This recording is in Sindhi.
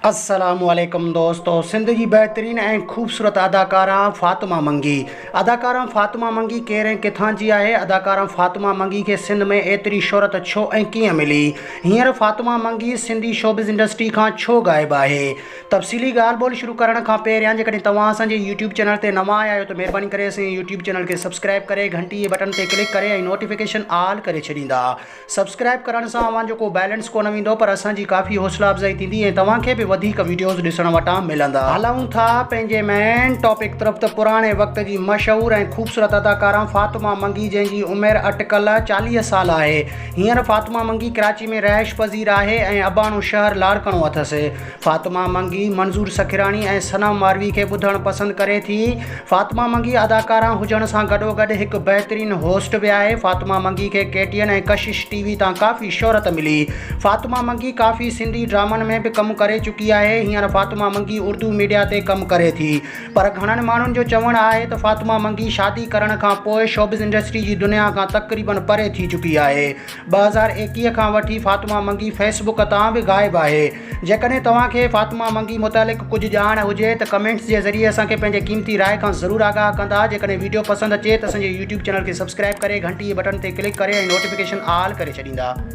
السلام عليڪم دوستو سنڌ جي بهترين ۽ خوبصورت اداڪارا فاطمه منگي اداڪارا فاطمه منگي ڪير ۽ ڪٿان جي آهي اداڪارا فاطمه منگي کي سنڌ ۾ ايتري شهرت ڇو ۽ ڪيئن ملي هينئر فاطمه منگي سنڌي شوبز انڊسٽري کان ڇو غائب آهي تفصيلي ڳالهه ٻولهه شروع ڪرڻ کان پهريان جيڪڏهن توهان اسان جي يوٽيوب چينل تي نوان آيا آهيو ته مهرباني ڪري اسان جي يوٽيوب چينل کي سبسڪرائب ڪري گهنٽي جي بٽڻ تي ڪلڪ ڪري ۽ نوٽيفڪيشن آل ڪري ڇڏيندا سبسڪرائب ڪرڻ سان اوهان جو ڪو بيلنس ڪونه ويندو پر اسان جي ڪافي حوصلا افزائي ٿيندي ۽ توهان کي به وڌيڪ وڊيوز ڏسڻ وٽان ملندا. هلون ٿا پنهنجي مين ٽاپڪ طرف ته پراڻي وقت جي مشهور ۽ خوبصورت اداڪارا فاطمه منگي جنهن جي عمر اٽڪل 40 سال آهي هينئر فاطمه منگي ڪراچي ۾ رهائش پذير آهي ۽ اباڻو شهر لاڙڪاڻو اٿس. فاطمه منگي منظور سکراڻي ۽ صنم ماروي کي ٻڌڻ پسند ڪري ٿي. فاطمه منگي اداڪارا هجڻ سان گڏوگڏ هڪ بهترين هوسٽ به آهي. فاطمه منگي کي K T N ۽ Kashish T V تان ڪافي شهرت ملي. فاطمه منگي ڪافي سنڌي ڊرامن ۾ به ڪم ڪري چڪي آهي. هينئر فاطمه منگي اردو ميڊيا تي ڪم ڪري ٿي. پر گهڻن ماڻهن جو چوڻ آهي ته فاطمه منگي شادي ڪرڻ کان پوء شوبز انڊسٽري جي دنيا کان تقريبن پري ٿي چڪي آهي. 2021 کان وٺي فاطمه منگي فيس بڪ تان به غائب آهي. جيڪڏهن توهان کي فاطمه منگي متعلق ڪجهه ڄاڻ هجي ته ڪمينٽس جي ذريعي اسان کي پنهنجي قيمتي راء کان ضرور آگاهه ڪندا. جيڪڏهن ويڊيو پسند اچي ته اسان جي يوٽيوب چينل کي سبسڪرائب ڪري گهنٽي جي بٽڻ تي ڪلڪ ڪري ۽ نوٽيفڪيشن آل ڪري ڇڏيندا.